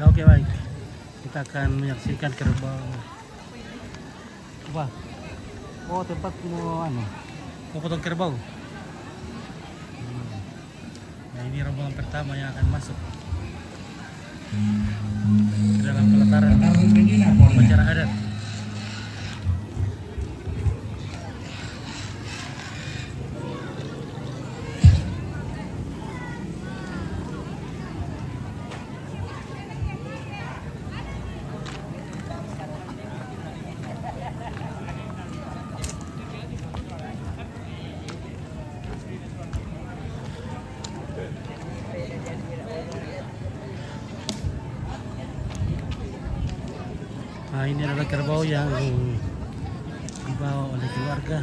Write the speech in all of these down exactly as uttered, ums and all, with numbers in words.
Oke, baik. Kita akan menyaksikan kerbau. Apa? Oh, tempat mau anu, mau potong kerbau. Hmm. Nah, ini rombongan pertama yang akan masuk ke dalam pelataran upacara adat. Nah, ini adalah kerbau yang dibawa oleh keluarga.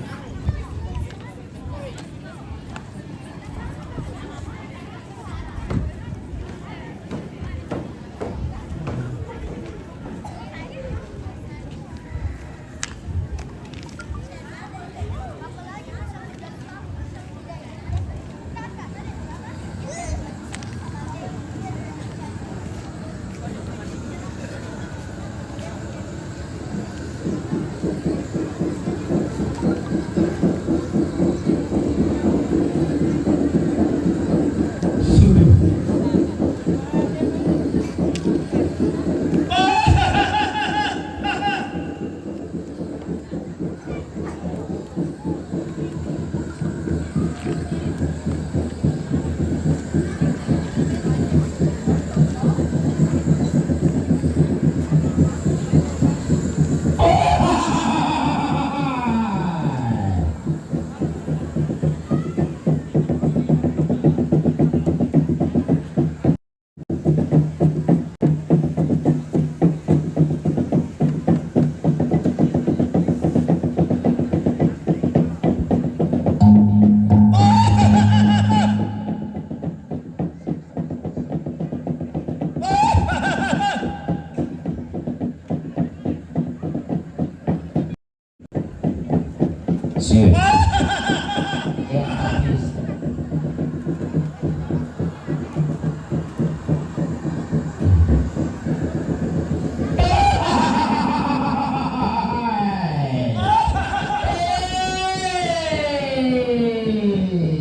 Sip. Ya, habis.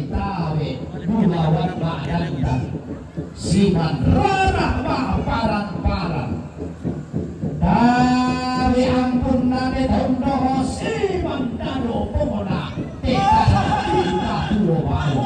Tabe, bulawan badan. Siman rarah bah paran-paran. Tapi ampun nate tondo siman dado pona teka kita tuo bawo.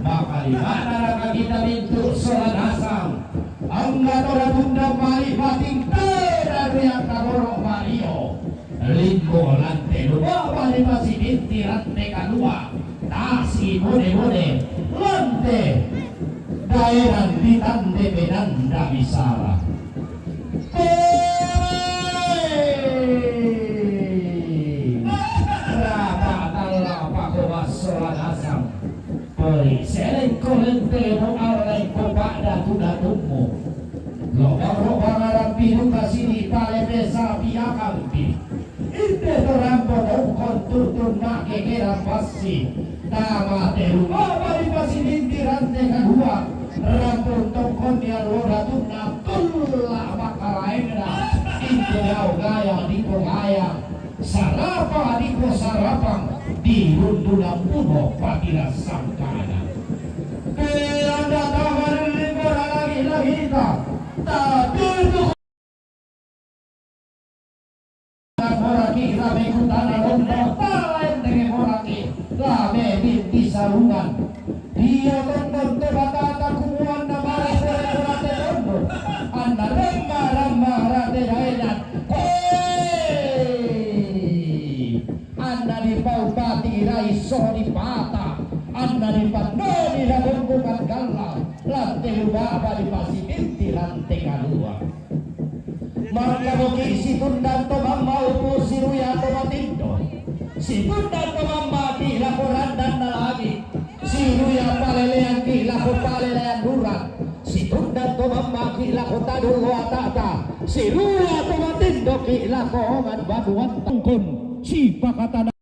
Maka di mana raka kita mintu sola nasang. Angga tora tunda mali pating tera riang kaboro mario. Linggo lante lumaba di pasidinti rante kalua. Tasi bone-bone lante. Daeran di tande penanda bisara. Rapa talla pakobasso lanasang. Poi selengko lentemu arlengko pada tudatummu. Loboro pangarampi duka sini pale pesa piakampi. Inde to rampo tongkon tutun make kera passi. Tama teru mapa di pasidinti rante kadua. Rampung tongkon di alora tunna tulla makaraengna. Inde dau gaya di pogaya. Sarapa di posarapang di rundunan puno patira sangkana. Pelanda taman lima lagi-lagi ta. Tapi Moraki lame kutana lomba palaen denge moraki lame binti sarungan. Dia tondon te batata kumuan na mara sore rate tondon. Anna remma remma rate daenan. Hei! Anna dipaupati rai so dipata. Anna dipannoni rabombukan galla. Lante lubaba dipasibinti rante kalua. Mangkaboki situndan to mamma upu siruya to matindo. Situndan to mamma ki lako randan na lagi. Siruya palelean ki lako palelean duran. Situndan to mamma ki lako tadullo atata. Siruya to matindo ki lako ongan banuan tangkon. Sipakatana.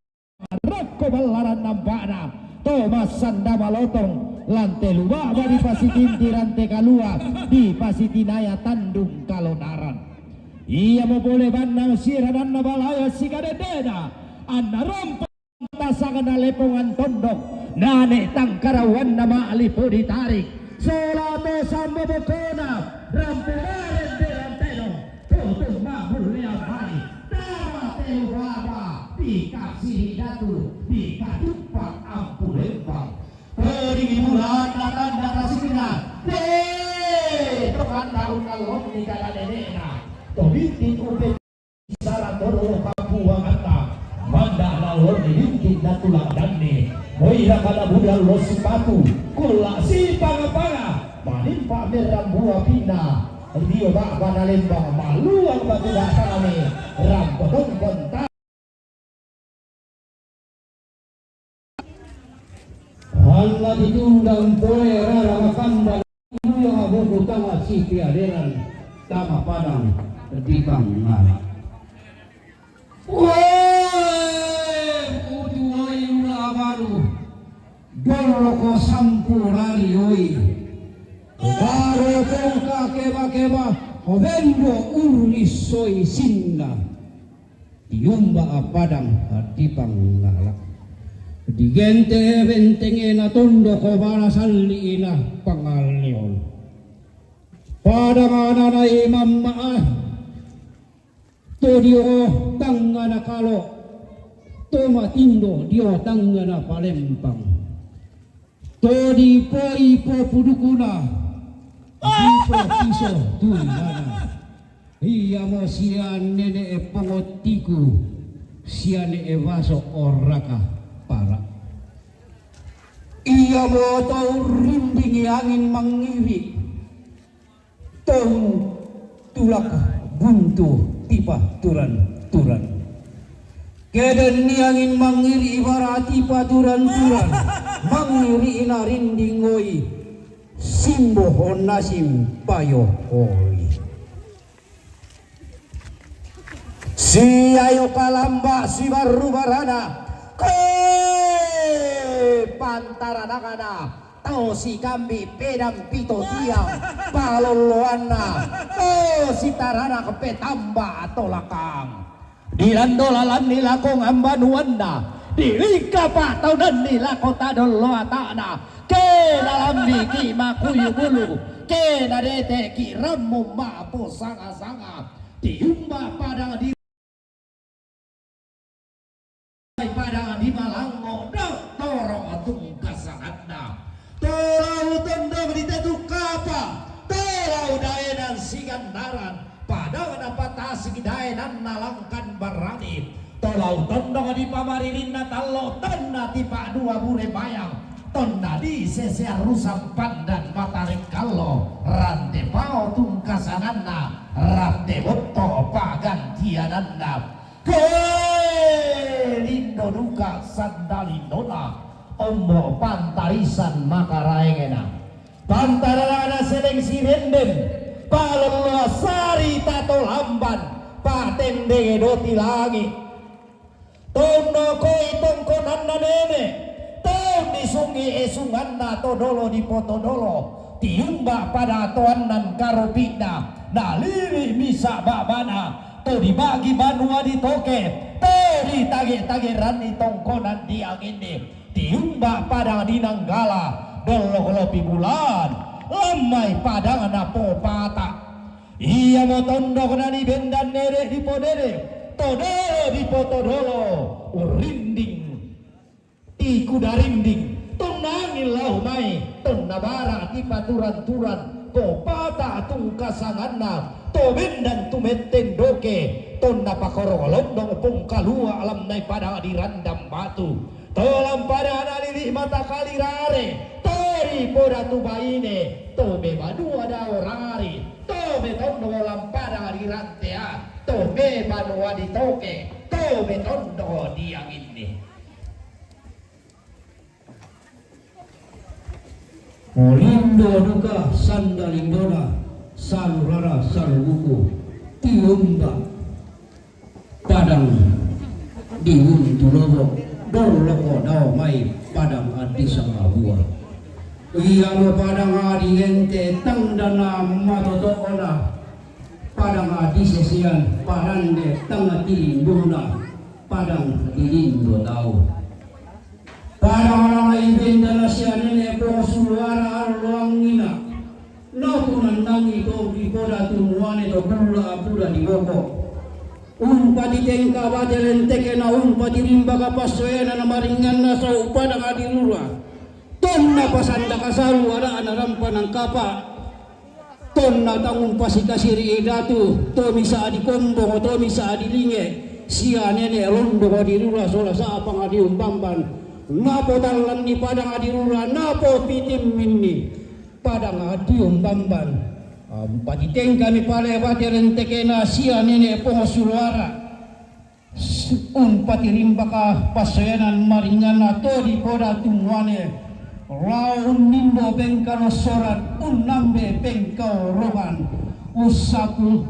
Rakko ballaran nampa'na to massanda malotong, Lan telu ba'ba dipasitinti rante kalua, dipasitinaya tandung kalonaran. Iamo pole bannang siradanna balaya sikadedena, anna rompo tasangna lepongan tondok, nane tangkarauanna ma'lipu ditarik. Sola to sambo bokona, rampo barende ranteno, tutung mabullean mai, tama telu ba'ba, dikasiri datu, dikacuppa ampu lembang. Peri bulanna tanda kasirna, de, to kanda unnallonni kada nenekna, to bintin upe sara toro kapuangatta, manda nallonni bintin datu landanni, moira kada budal lo sipatu, kulla sipanga-panga, manimpa merrambua pinna, dio ba'bana lembang, maluang batu batami, rampo tongkon ta- Halla ditundang pole rara makambang, dua buku tama sipiaderan, tama padang di pangngala. Woi, utuai ula baru, doloko sampu rari oi. Baru tongka kema-kema, obendo urni soi sinna. Diumba padang di pangngala. Digente bentengena tondoko bala salliina pangallion. Padang anana imamma ah. To dio tangngana kalo. To matindo dio tangngana palempang. To dipo-ipo pudukuna, dipo piso tuinana. Iamo sia nene'e pongottiku, sia ne'e baso oraka para. Iamo to urrindingi angin mangngiri. Tong tulak buntu tipa turan-turan. Kedenni angin mangngiri ibara tipa turan-turan, mangngiri ina rinding oi, simbo honna simpayo oi. Siayo kalamba sibarru barana, ke pantaranakana tau sikambi pedang pito tiang palolloanna, tau sitaranak petamba tolakang. Dilando lalanni lako ngambanuanna, dilingka pa'taunanni lako tadollo ata'na, ke nalambiki makuyu bulu, ke nadeteki rammu ma'posanga-sanga, tiumba padang di padang di Malangngo, dottoro tungkasanganna. Tolau tondok di Tetu Kapa, tolau daenan Sigandaran, padang na patasik daenanna Langkan Barani, tolau tondok di pamaririnna Tallo, tonna tipa dua Bure Bayang, tonna di sesean Rusang Pandan Matarekkallo, rante pao tungkasanganna, rante botto pagantiananna. Ke lindo duka sanda lindona, ombo pantarisan makaraengena. Pantarana seleng sirenden, palolloa sari tato lamban, patendenge doti langi. Tonno koi tongkonanna nene, tau disungi esunganna to dolo di poto dolo, tiumba pada toannan karopi'na, nalili misa babana, to dibagi banua ditoke, to ditage-tageranni tongkonan di anginni, tiumba pada di nanggala, dollo lopi bulan, lammai padangna popata. Iamo tondok nani bendan nere di podere, to dolo di poto dolo, urrinding. Ti kuda rinding, tonna angin lao mai, tonna bara ti paturan-turan, to pata tungkasanganna, to bendan tu metten doke, tonna pakoro londong pongkalua alam nai pada di randang batu, to lampada nalili mata kali rare, to ri poda tu baine, to be banua dao rari, to be tondo lampada di rantea, to be banua di toke, to be tondo di anginni. Olindo duka sanda lindona, salu rara salu buku, tiumba padang di untu lobo, dorloko dao mai padang adi sangabua. Iamo padang adi gente tangdana matotoona, padang adi sesean parande tanga tilinduna, padang dilindo tau. Padang alana ibendana sia nene pongo suluara alloangina, nautunannangi to di poda tumuane to kulla apuda di boko. Umpatitengka bate lentekena, umpatirimbaka passoena na maringanna sau padang adi rura. Tonna pasandaka salu ala'na rampanang kapa. Tonna tang umpasikasiri datu, to misa adi kombong, to misa adi linge, sia nene rondong adi rura sola sapang adi umbamban. Napotallanni padang adi rura, napopitimminni padang adi umbamban. Umpatitengkami pale bate lentekena sia nene pongo suluara. Umpatirimbaka passoenan maringanna to di poda tumuane, lao unnindo pengkalossoran, unnambe pengkaorohan, ussapu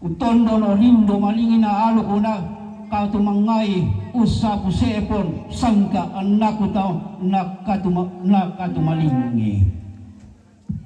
utondono lindo malingina aluku na katumangngai, ussapu sepon sangka annaku tau nakatuma-, nakatumalingi.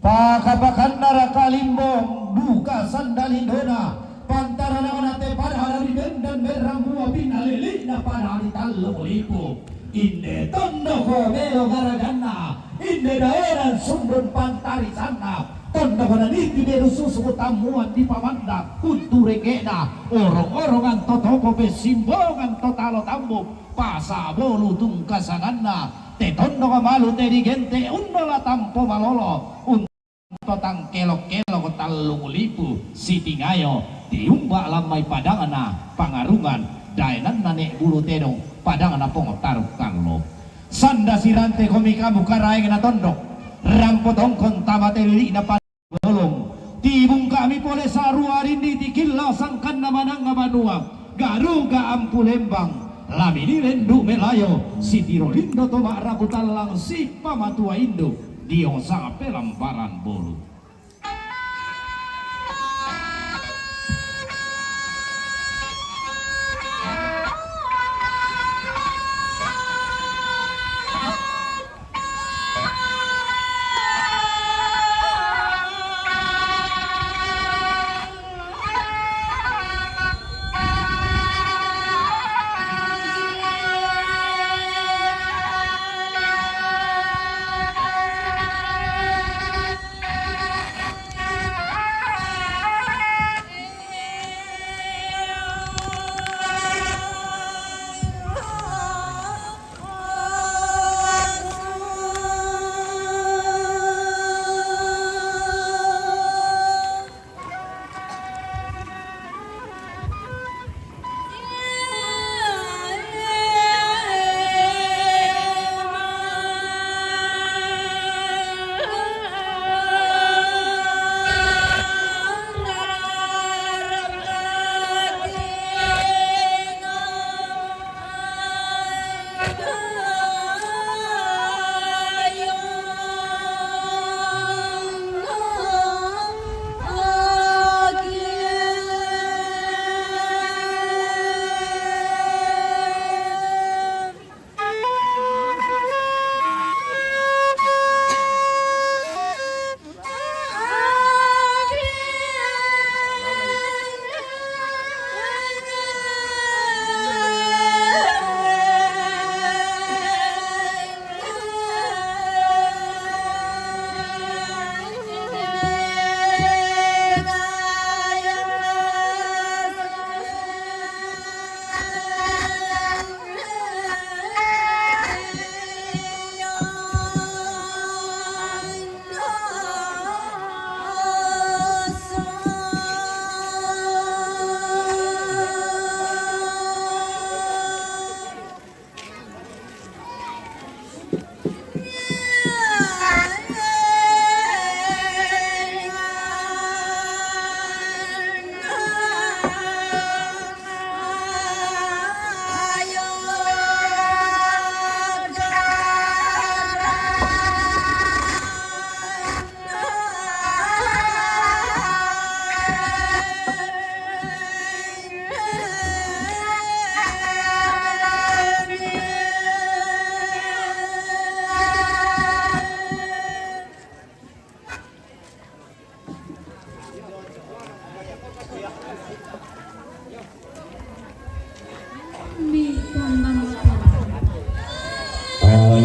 Pakapakanna raka limbong, duka sanda lindona, pantarana nate pada ri bendan merrang mua pinna lili'na pada ri tallo lipu. Inde tondoko melo garaganna, inde daeran sundun pantarisanna, tondoko naniti beru susu tammuan di pamanda, kuntu reke'na, orong-orongan to toko pessimbongan to talo tambu, pasa bolu tungkasanganna, te tondoko malu te digente unnola tampo malolo, un- to tangkelo-kelo tallung lipu sitingayo, tiumba lammai padangna pangarungan, daenanna ne bulu tedong, padangna pong taruk kallo. Sanda sirante komi kamu karaeng na tondok, rampo tongkon tama te lili'na padang bolong, tibungkami pole sarua rindi tikilla sangkanna manang banua, garuga ampu lembang, lamini lendu melayo, sitiro lindo to ma'rapu tallang sipamatua indu. Dio sape lambaran bolu.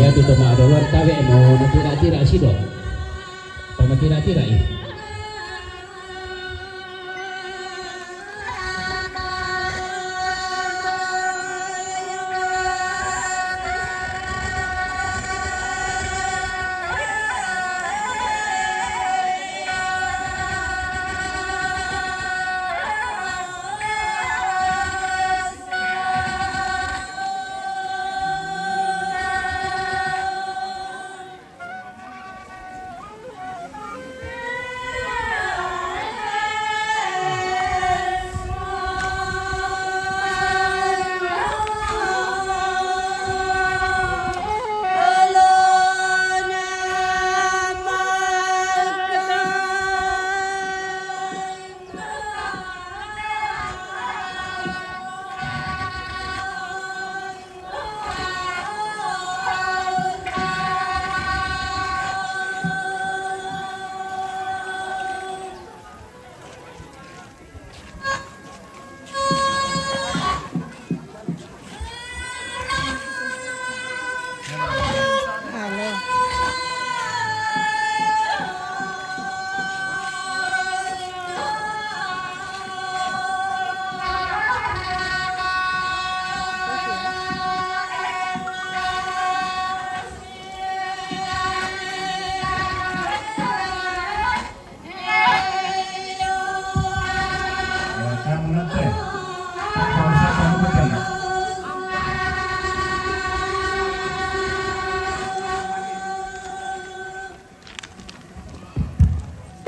Atu toma doloan tabe' mo matira-tira sido. Pamatira-tira i.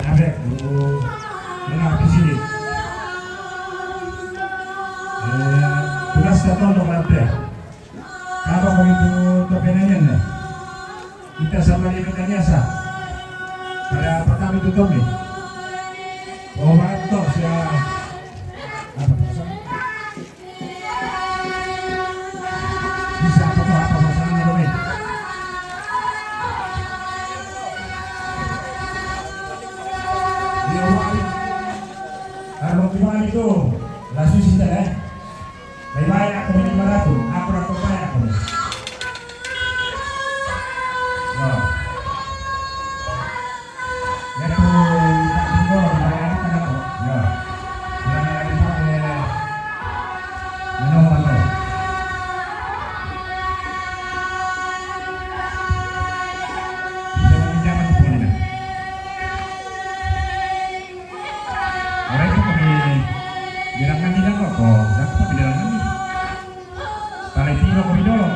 Abe, bu, muna pisili. Eh, tugas ta tondo kante. Kaba ko itu topenanyan na. Ita sama di Betaniasa. Pada pertama itu Tommy. Oh, bato siya. Apa pasang? Bisa apa to, apa pasang na Tommy? Dia wali. Kalau kembali tu, lasu sita eh. Bye-bye, aku ni maratu, aku nak percaya aku ni. Ya. Ya tu, tak tinggal, bayar aku nak. Ya. Jangan lagi tak, ya. Minum apa? Bisa meminjam aku pun ni. Ora itu kami bilang nanti dah kok, dah kok bilang nanti. Paling tiga kami dulu.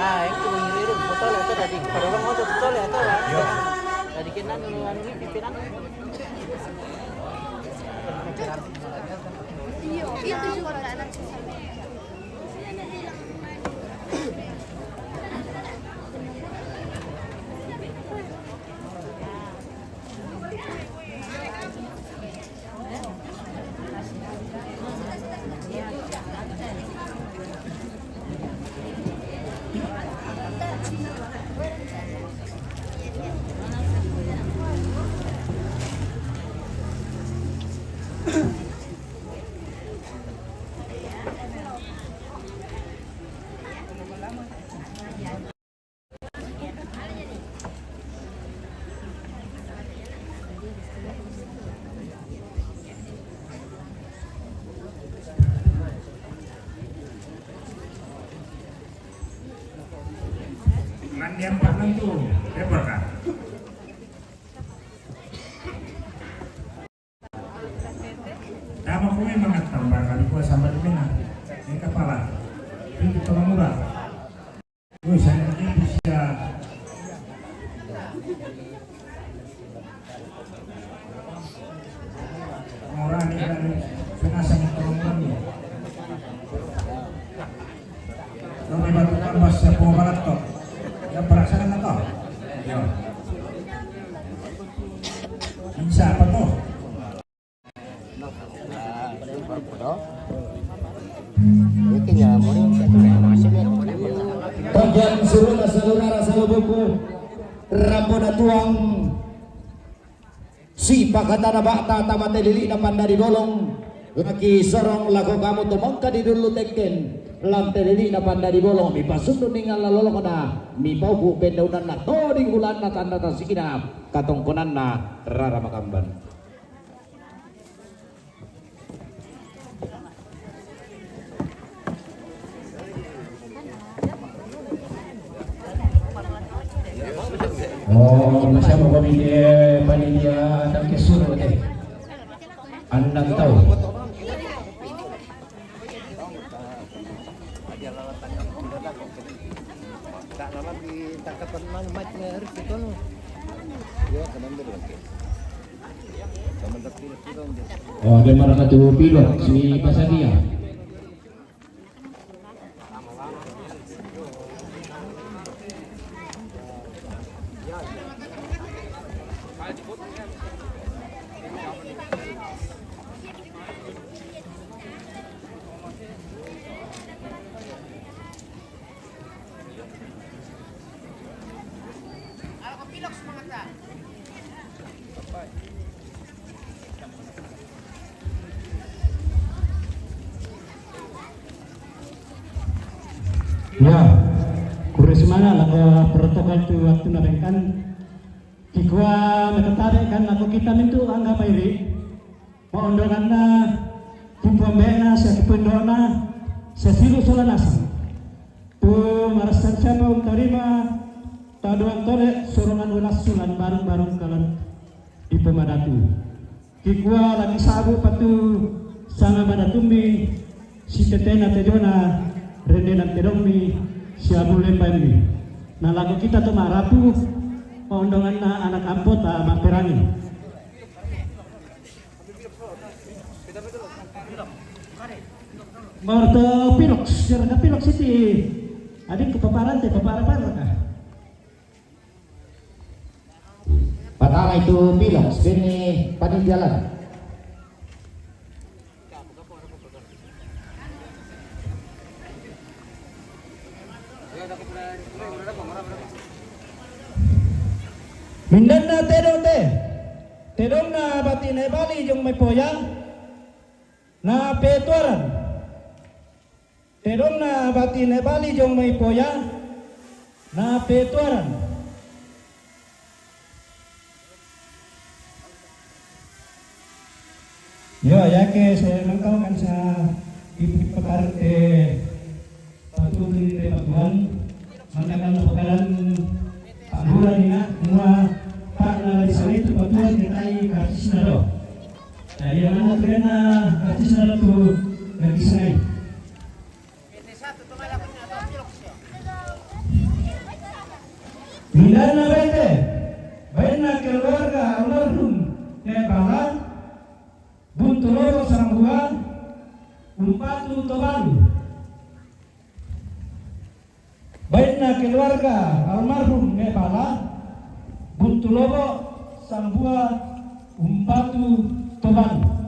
Ah, itu mengirim botol itu tadi. Pada orang mau botol ya, tahu ya? Iya. Tadi kena anu, anu ni pimpinan. Iya, itu juga ada. Sampai di mana? Di kepala. Di kepala murah. Wih, saya ini bisa. Orang ini dari Penasang, tolong kami. Kami bantu tambah siapa barat toh. Yang perasaan atau? Ya. Insya apa toh? Tojan suruna salurara salubuku, rambona tuang sipakatana ba'ta tama telili'na pandadi bolong, laki sorong lako kamu tumangka di dulu tekken, lan telili'na pandadi bolong, mipasundu ningan lalolokna, mipauku pendaunanna, toding bulanna tanda tasikna, katongkonanna rara makamban. Oh, masa mau komite panitia tangkis suruh deh. Andang tahu. Tak nama di tangkapan mana mat harus kita nu. Ya, teman berlengket. Oh, dia maraka tu pilok si pasadia. Ya, kurre sumanga' lako protokol tu wattunna bengkan. Kikua mekatabe' kan lako kita mintu' angga pairi'. Pa'ondonganna, tu pambe'na, sia tu pendo'na, sia silu' sola nasang. Tu marassan siapa untarima, tadoan tole sorongan welassu lan barung-barung kalan dipemadatu. Kikua lagi sabu patu sanga madatummi, sitetena tejona rendenan tedongmi, sia mullembaimmi. Na lako kita to ma'rapu, pa'ondonganna anak ampota ma'perangi. Morto piloks, jarga piloks iti. Adikku paparante, papara-paraka. Patama itu piloks, bini panitia lan. Mindanna tedong te, tedongna batine bali jong mai poya, na petuaran. Tedongna batine bali jong mai poya, na petuaran. Yo, yake saya mangkau kan sa ipipakar te patutu ni te patuan, mandakan pakalan panggulan ina mua, pak na di sana itu patuan kita i kartis na do. Jadi yang mana tu kena kartis na do tu lagi sangai. Mindanna baine, bainna keluarga almarhum Nebala, Buntu Lolo Sambua, Umpatu Tobalu. Bainna keluarga almarhum Nebala, Buntu Lolo Sambua, Umpatu Tobalu.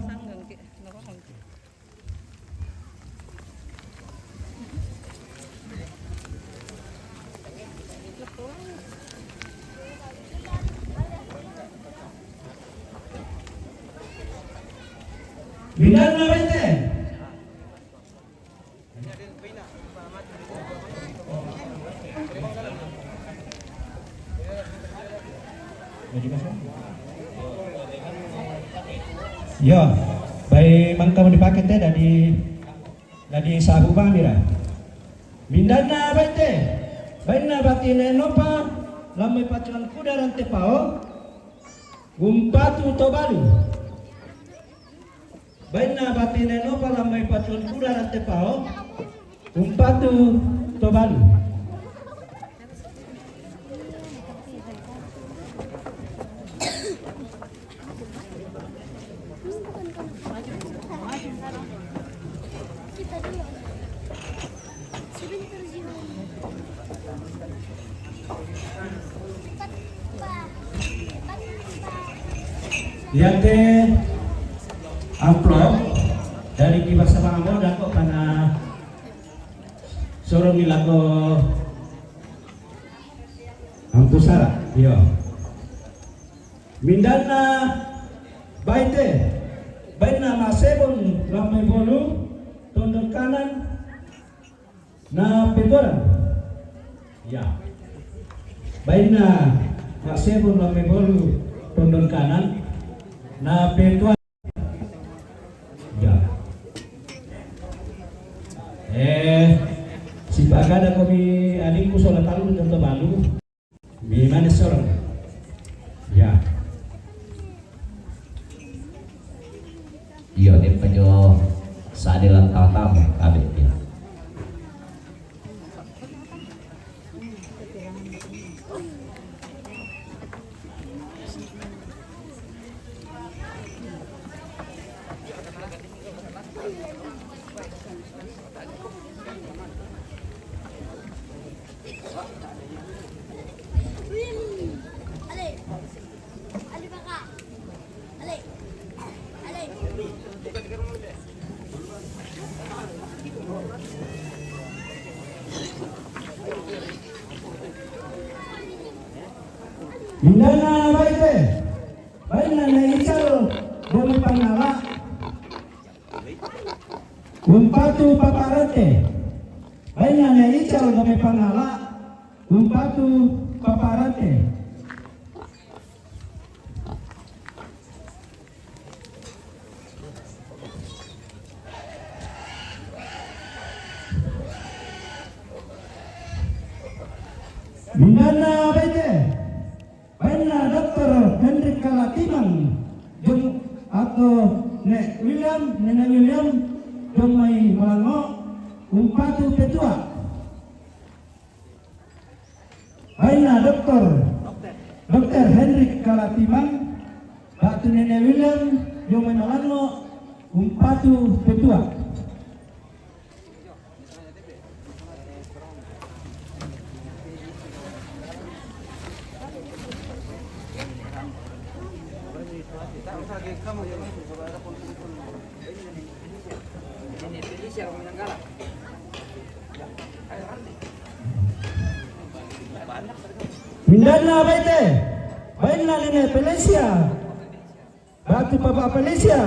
Mindanna baine. Yo, bai mangka mo dipake te dadi, dadi sabu bang dira. Mindanna baine, bainna batine Nopa, lan mai pacuan kuda rante pao, Umpatu Tobalu. Bainna batine no pala mai patuan kuda rante pao, umpatu to balu. Yate amplop dari kibasa mangamo dako pana soro milako ampu sara. Iyo. Mindanna baite, bainna masebon lamai bolu tondon kanan na petuaran. Ya. Bainna masebon lamai bolu tondon kanan na petuaran. Ya. Eh, sipakada komi adingku sola talu dan tebalu. Mimane sorong. Ya. Iyo, de pajo sade lan tatamu kabe, ya. Mindanna baite, bainna ne Ical Domi Pangala, umpatu paparante. Bainna ne Ical Domi Pangala, umpatu paparante. Mindanna baite, bainna Doktor Hendrik Kalatimang, jong atau ne William, nene William, jong mai Malango, umpatu petua. Bainna Doktor, Doktor Hendrik Kalatimang, batu nene William, jong mai Malango, umpatu petua. Mindanna baite, bainna nene Felicia, batu papa Felicia.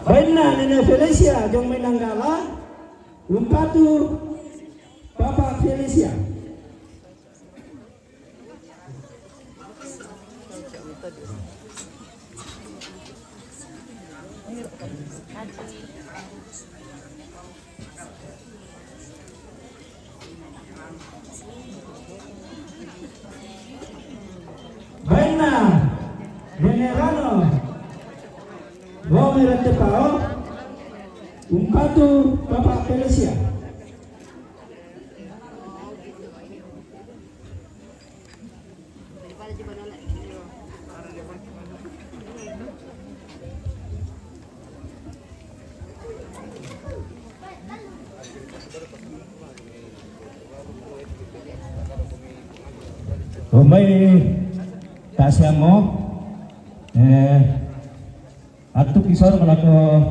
Bainna nene Felicia jong mai Nanggala, umpatu papa Felicia. Bainna, Venerano, Gomera Tepao, umpatu papa Felicia. Omai tasiamo, eh, atu kisor malako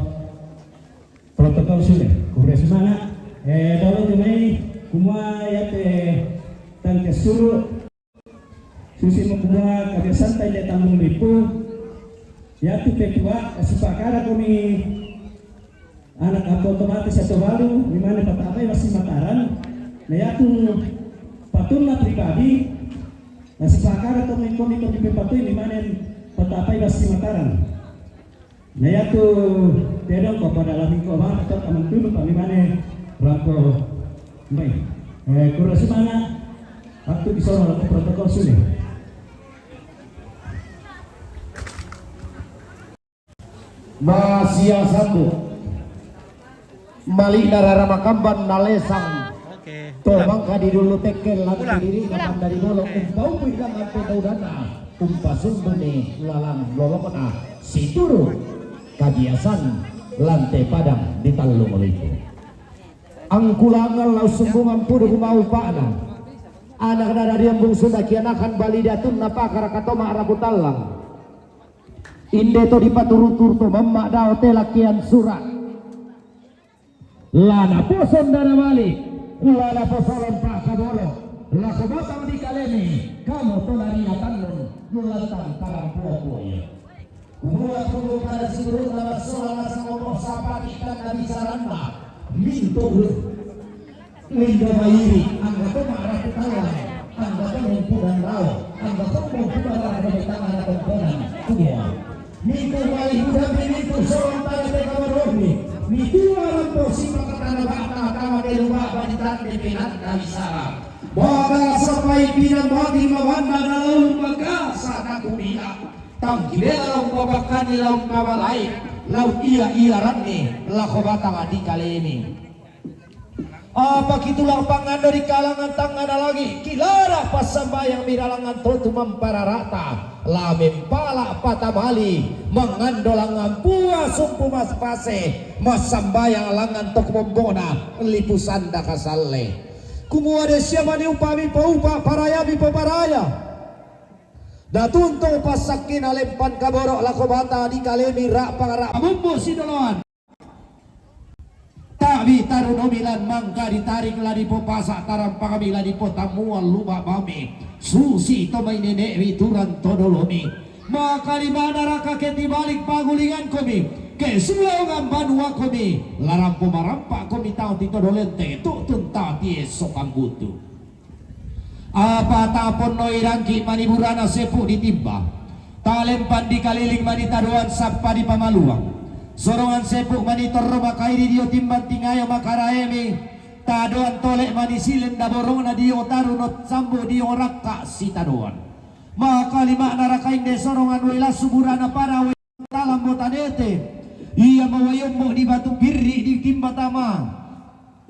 protokol sule. Kure sumana, eh, dolo tunai kumua yate tangke suru. Susi mukuma kabia santai de tambung lipu. Yatu petua, sipakara kumi anak apa otomatis atau balu, mimane patapai masih Mataran. Na yatu patunna pribadi, na sipakara kumi kumi kumi pepatui, mimane patapai masih Mataran. Na yatu tedong ko pada lami ko ba, tetap aman dulu kami mane rako mai. Eh, kura sumana, waktu di sono protokol sule. Masiasatu. Mali'na rara makamban nalesang. Oke. To mangka di dulu tekkel lan diri na pandari bolo. Umpau pui lan ante daudana. Umpasumbuni lalang lolokna. Situru kabiasan lante padang di tallung liku. Angkulangan lau sumbungan pudu kumaupa'na. Anak dada diambung suda kianakan bali datunna pakara katoma rapu tallang. Inde to dipaturu-turu to mamma dao tela kian sura. Lana poson dana bali, lana posolon pakaboro. Lako batang di kalemi, kamu to lari atannun, lulantang tarang puo-puo iya. Kumua tunggu pada siturunna massola nasang opo sapati kanna bicaranna. Mintu lindo mairi, angga to ma'rapu tallang, angga to mumpunan rao, angga to mumpunan rao di tangan tongkonan. Kumua. Mintu mai hudambi mintu solang pada teka madomi. Mitua rampo sipakatana bata tama telu baba di tande penanda bisara. Baga sapai pinang mati mamanna na laung bagasa nakupina. Tangki bela laung babakani laung kabalai, laung iya-iya ranni, lako batang di kalemi. Apa kitulang pangando di kalangan tangngana lagi, kilara passambayang miralangan totu mampararata, la mempala patamali, mangando langan pua sumpu maspase, massambayang langan tok mombona, lipu sanda kasalle. Kumua de sia mani upami poupa, paraya mi poparaya. Datunto passakkina lempan kaboro lako bata di kalemi ra'pang ra mummu sidoloan. Tabi taru nomilan mangka ditarik la dipopasa tarampangmi la dipotammuan luba bami. Susi to mai nene'mi turang to dolomi. Makalimana raka ke tibalik pagulingankomi. Ke sulongan banuakomi. Larampo marampa'komi tau tito dolente tu'tun tau tiesso kambutu. Apa taponnoi rangki mani burana sepu ditimba. Talempan dikaliling mani tadoan sappa dipamaluang. Sorongan sepu mani torro makairi dio timbang tingayo makaraemi. Tadoan tole mani silen daborongna dio taru not sambu dio rakka sitadoan. Makalima'na raka inde sorongan wai lassu burana pada wai talambo tanete. Ia mawai ombo di batu birri ditimba tama.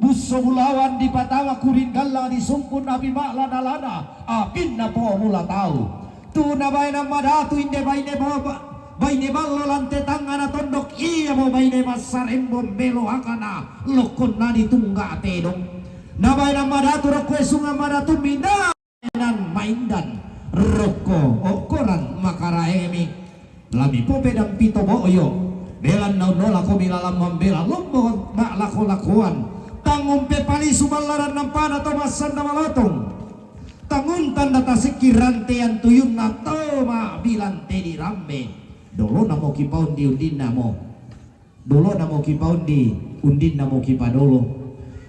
Busso bulawan dipatama kurin gallang disungkun api ma'lana-lana, apinna po mula tau. Tu nabaenan madatu inde baine boba, baine ballo lante tangngana tondok, iya mo baine massarembo melo akana lokkonna ditungga tedong. Nabaenan madatu rokko esungan madatu minda. Nan maindan rokko okkoran makaraemi. Lami popedampi to bo'yo. Belanna unnolakomi lalang mambela lombo ma'lako-lakoan. Tangumpe palisu mallaran nampana to massanda malotong. Tanguntan data sikki rantean tuyunna to ma'bilang tedi rambe. Dolona mo kipaundi undinna mo. Dolona mo kipaundi, undinna mo kipadolo.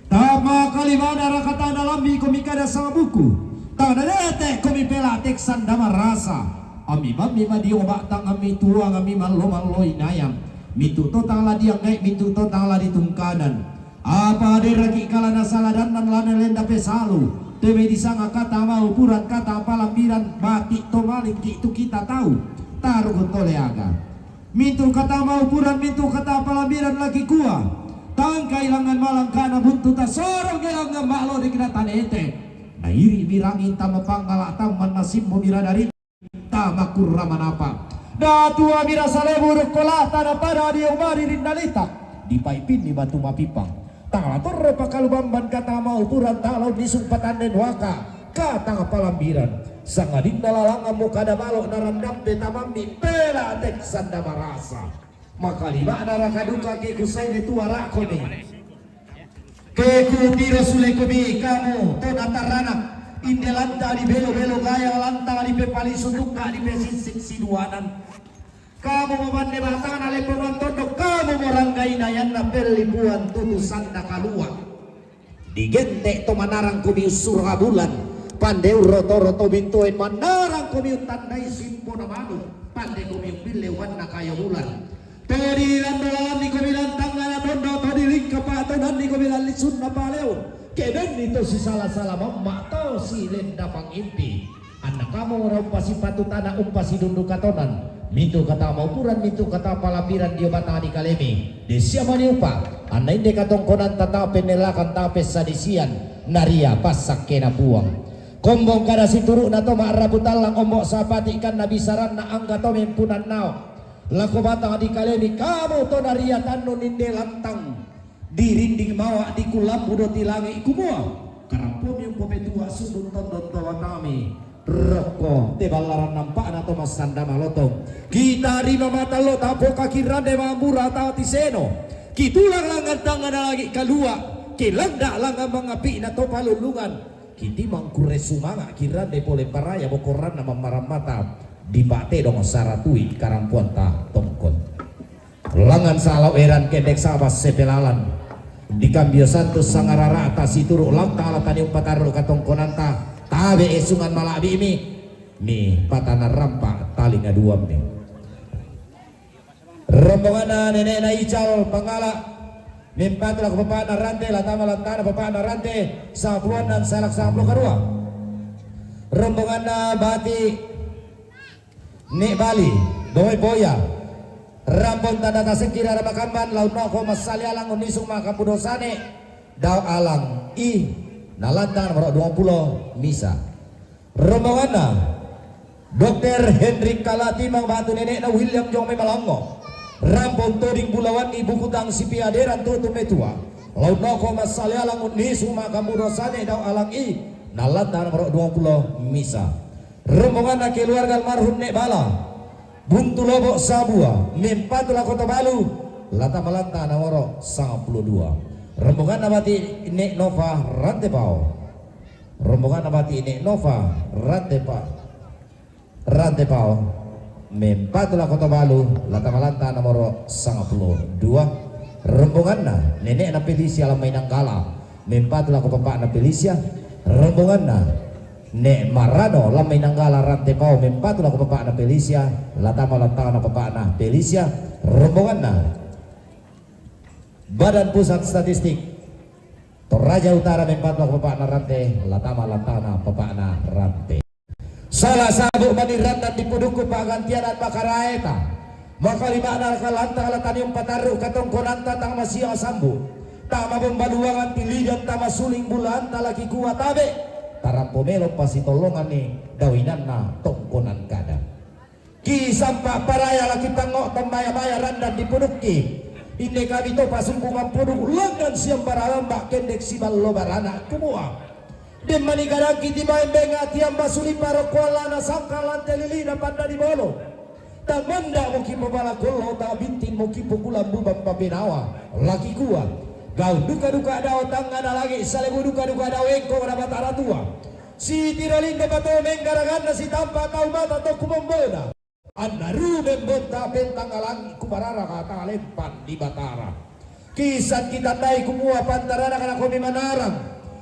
Tama kalimana rakatana lambi komi kada sama buku. Tana dete komi pela teksan dama rasa. Ami bammi madio ba'tang ami tuang ami mallo-mallo inayang. Mintu to tang la dianggai, mintu to tang la ditungkanan. Apa deraki kalana saladannan lana lenda pesalu. Teme disanga kata mau puran kata palambiran mati to malingki tu kita tahu. Taruh tole aga. Mintu kata maupuran, mintu kata palambiran laki kua. Tangkai langan malangkana buntu tasorong gelangan ma'lo di kena tanete. Na iri mirangi tama panggala taman nasimbo mira dari tama kurra manapa. Datua mira salebu rukkola tana pada di umari rindalita. Di paipin di batu mapipang. Tala torro pakalubamban kata maupuran tala unnisung patannen waka. Katang palambiran, sangadinna lalangammu kada balo narandampe tamammi pela tek sanda marasa. Makalima'na raka duka ke kusaini tuarakkoni. Ke kutiro sulekomi kamu to nataranak, inde lanta di belo-belo gaya lanta di pepalisu tukka di pesisik siduanan. Kamu mabanne batana leppongan tondok, kamu moranggai nayanna pellipuan tutu sanda kalua. Digente to manarang komi ussura bulan, pande urroto-roto bintoen manarang komi uttandai simpona manu, pande komi umbille ubanna kayo bulan. To di lando lalanni komi lantangana tondo, to di lingka patonanni komi lallisunna paleon, kebenni to sisala-sala mamma to silenda pangimpi. Anna kamu ora umpasipatu tana umpasidundu katonan, Mintu' kata maupuran, mintu' kata palambiran dio batang di kalemi. Disiamani upa', anna inde katongkonanta tang pennellakan tang pessadisian, naria passakkena Puang. Kombong kada situru'na to ma'rabu tallang ombo sapati kanna bisaranna angga to mempunannao. Lako batang di kalemi kamu to naria tannun inde lantang. Dirinding mawa' dikulambu doti langi' kumua, karampomi umpopetua sundun tondon to batami. Rokko te ballaran nampa'na to massanda malotong. Kitarima matallo tapoka kirande mambura tati seno. Kitulang langan tangngana langi' kalua'. Kilanda langan mangapi'na to palullungan. Kitimang kurre sumanga' kirande pole paraya bokoranna mammarammata. Dipa'tedong saratui karampuanta tongkon. Langan salau eran kendek sabas sepelalan. Di kambio santus sangarara'ta situru' lantang latani umpatarru' katongkonanta, tabe' esungan mala'bi'mi, mi patana rampa talinga duammi. Rombonganna nene'na Ical Pangala, mempatu lako bapa'na Rante, latama lantana bapa'na Rante, sapuluannan salak sapulu karua. Rombonganna Bati Ne' Bali, Doe Boya, Rambon tanda tasekki rara makamban, launno'ko massali alang unnisung makambu dosane, dao alang i, nalanta nomoro duampulo misa. Rombonganna, Dokter Hendrik Kalatimang batu nene'na William Jong Memalango, Rambon toding bulawanni bukutang sipiaderan tutu metua, launno'ko massali alang unnisung makambu dosane, dao alang i, nalanta nomoro duampulo misa. Rombonganna keluarga almarhum Ne' Bala, Buntu Lobo Sabua, mempatu lako Tobalu, lata malanta nomoro sangpulo dua. Rombonganna bati Ne' Nova Rantepao. Rombonganna bati Ne' Nova Rantepa-, Rantepao, mempatu lako Tobalu, lata malanta nomoro sangpulo dua. Rombonganna nene'na Pelisia Lamai Nanggala, mempatu lako bapa'na Pelisia. Rombonganna Ne' Marano Lamai Nanggala Rantepao, mempatu lako bapa'na Pelisia, latama lantana bapa'na Pelisia. Rombonganna Badan Pusat Statistik Toraja Utara, mempatu lako bapa'na Rante, latama lantana bapa'na Rante. Sala sabu mani randan dipudukku pa'gantianan makaraeta. Makalima'na kalanta latani umpatarru' katongkonanta tang masiang sambu. Tama bomba luangan tilidan tama suling bulanta laki kua tabe'. Tarampo melo pasitollonganni dao inanna tongkonan kada. Kisampa paraya laki pangngo' tambaya-baya randan dipudukki. Inde kami to pasumpungan puduk langngan siambara lamba' kendek siballo barana kumua. Demmani kadangki tibaen benga tiamba suli parokko allana sangka lante lilina panda di bolo. Tang manda' moki pobala kollo, tang bintin moki pokulambu bampa penawa. Laki kua, gaun duka-duka dao tangngana langi' salebu duka-duka dao engko na Batara Tua. Sitiro lindo pato menggaraganna sitampa tau mata to kumombona. Anna rumeng bonta pentang alangi kubarara kata lempan di Batara. Kisan kitandai kumua pantarana kana komi manarang.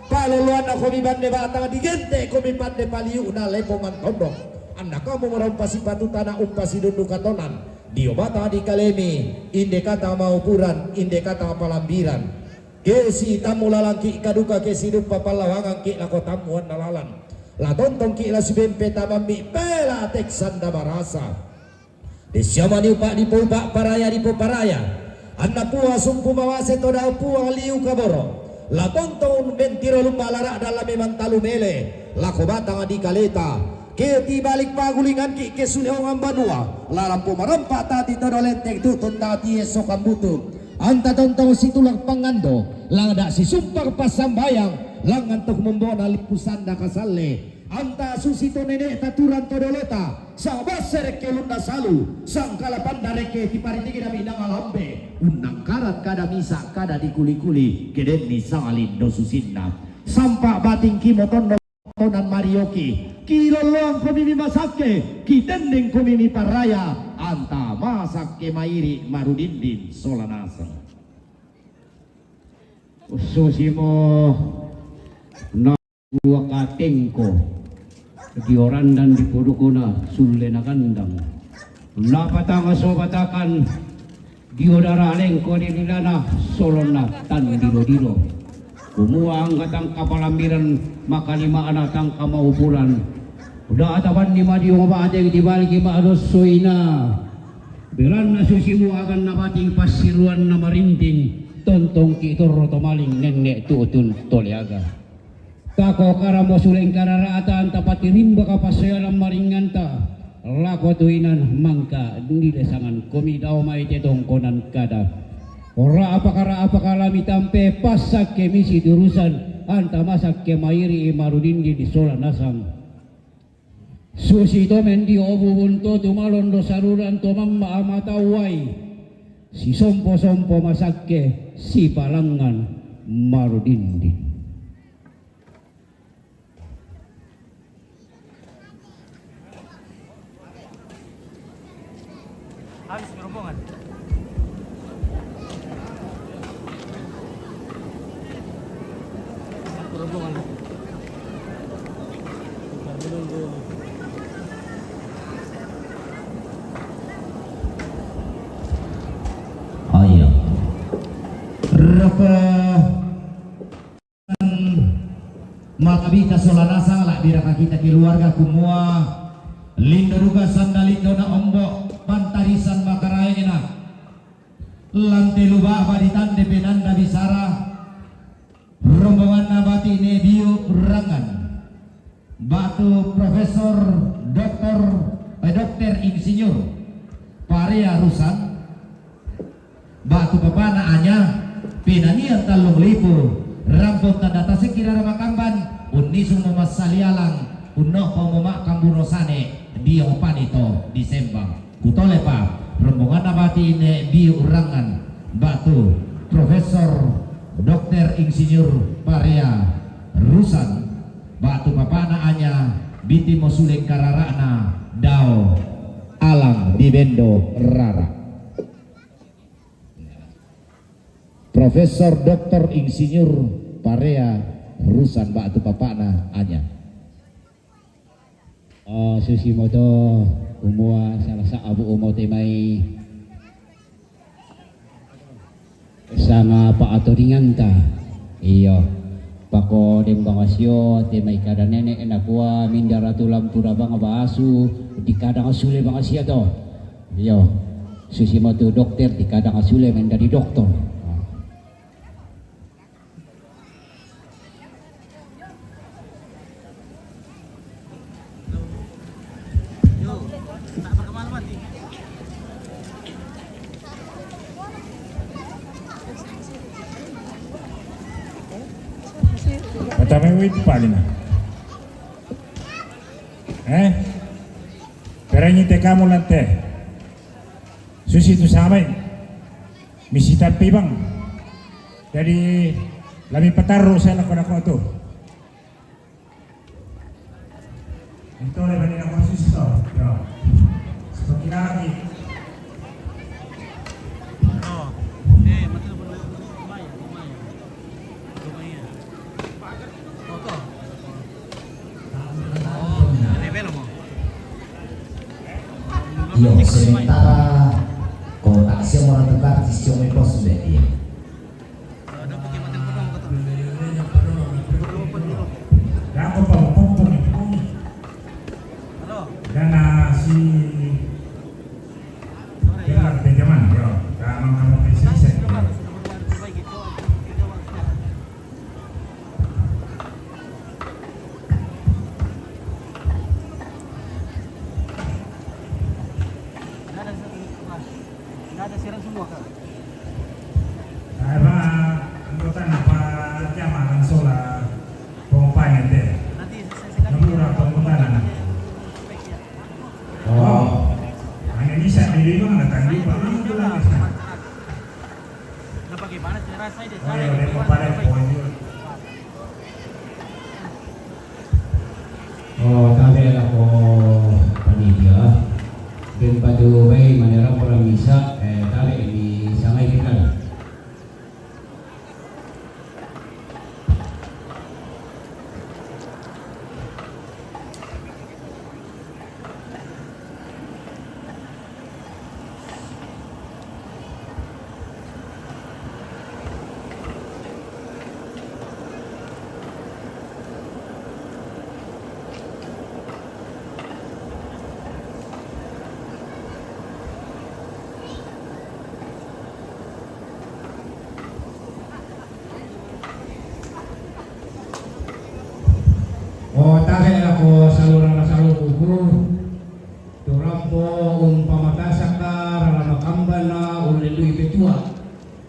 Paloloanna komi bande batang digente komi pande paliu'na lepongan tondok. Anna kamu mora umpasipatu tana umpasidundu katonan. Dio bata di kalemi, inde kata maupuran, inde kata palambiran. Ke sitammu lalangki kaduka ke siduppa pallawangangki lako tammuanna lalan. La tontongki la sibempe tamammi pela teksanda marasa. Dessiamani upa' dipoupa' paraya dipoparaya. Anna pua sumpu mawase to dao puang liu kaboro. La tontong mentiro lumba lara dalam memang talu mele. Lako batang di kaleta. Ke tibalik pagulinganki ke suleongan banua. Lalampo marampa tati todo lentek tutun tati esokan butu. Anta tontong situlak pangando. Langda sisumpar passambayang. Langan tok mombona lipusanda kasalle. Anta susi to nene' taturan to dolota, sabasserekke lunna salu, sangkala pandarekke tiparitiki dami nang alambe, unnangkaran kada misa kada dikuli-kuli, kedenni salindo susinna. Sampa batingki motonno tonan marioki, kilolloang komi mi masakke, kitendeng komi mi paraya, anta masakke mairi marudindin sola naseng. Susimo na wakatengko, dio randan dipodukuna sulle nagandang. Napatanga sobatakan dio dara alengko dililana solonna tandilo-dilo. Kumua angga tangka palambiran makalima'na tangka maupuran. Uda ataban ni madiong bateng di baliki madosso ina. Belanna susimu agan nabating passiruan na marinting, tontong ki torro to maling nenne tu'tun to leaga. Tako karamo suleng karara'ta anta patirimbaka passoyalan maringanta, lako tu inan mangka nilesangan komi dao mai te tongkonan kada. Ora apakara apakala mitampe passakke misi turusan, anta masakke mairi marudindi di sola nasang. Susi to mendi obubun to tumalondo saruran to mamma amatauai. Sisompo-sompo masakke sipalangan marudindi. Habis gerombongan. Gerombongan. Kita menunggu. Oh iya. Raka Matabita sola nasang, la'biraka kita keluarga kumua lindo duka sanda lindona ombo pantarisan makaraengna. Lante lu ba'ba ditande penanda bisara rombonganna bati ne biu rangan. Batu Profesor Doktor, eh, Dokter Insinyur Parea Rusan. Batu papana anya, penanian tallung lipu, rampung tanda tasikki rara makamban, unnisung mo massali alang, unno'pa mo makkambuno sane, dio panito disembang. Kutolepa, rombonganna bati ne biu rangan, batu Profesor Dokter Insinyur Parea Rusan, batu papana anya, bitimo suleng karara'na dao alang di bendo rara. Profesor Doktor Insinyur Parea Rusan batu papana anya. Oh, susi moto, umua salah sa'bu umo te mai sanga pa'atoringanta. Iyo. Pako dembang asio te mai kada nene nakua minda ratu lampu rabang basu di kadang sule bang asia to. Iyo. Susi moto dokter di kadang sule menjadi doktor. Pertama itu paling. Eh? Perangi te kamu lante. Susi tu samai. Misi tapi bang. Jadi lami pataru saya lakon-lakon tu. Itu le bani na khusus to. Yo. Seperti lagi. Iyo, sementara kotak sio mau tukar sio mai pos be, iyo. Dana si Gelar Benjamin, yo, kamu kamu bisa. Nada sirang semua kak. Apa anggota napa jamaah sola pompa ente? Nanti saya saya Nabi orang pompa nana. Oh. Hanya bisa di lima ada tadi pak. Nah, bagaimana cara saya deh? Oh, iya, dia pompa deh. Oh, tabe lako panitia. Ben patu bai manera pura misa, eh, tabe mi sangai pikan. Tu rampo umpamatasaka raramakambana ullelui petua.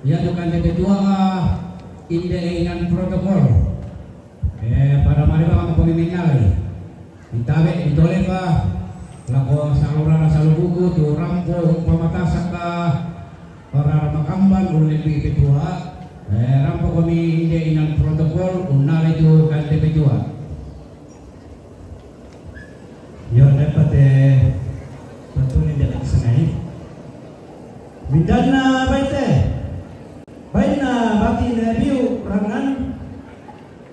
Iatu kande petua inde inan protokol. Eh, pada mari bang kami minalai. Ditabe ditolepa lako salurana salubuku tu rampo umpamatasaka raramakamban ullelui petua. Eh, rampo kami inde inan protokol unnalai tu kande petua. Yo, dapat eh patuni dia laksanai. Mindanna baite. Bainna bati Nabiu rangan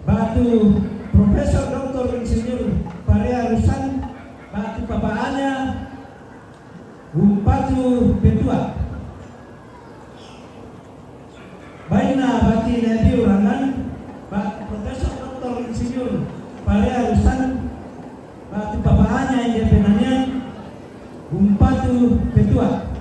batu Profesor Doktor Insinyur Parea Rusan batu papaanya umpatu petua. Bainna bati Nabiu rangan batu Profesor Doktor Insinyur Parea Rusan batu papaanya inde penanian umpatu petua.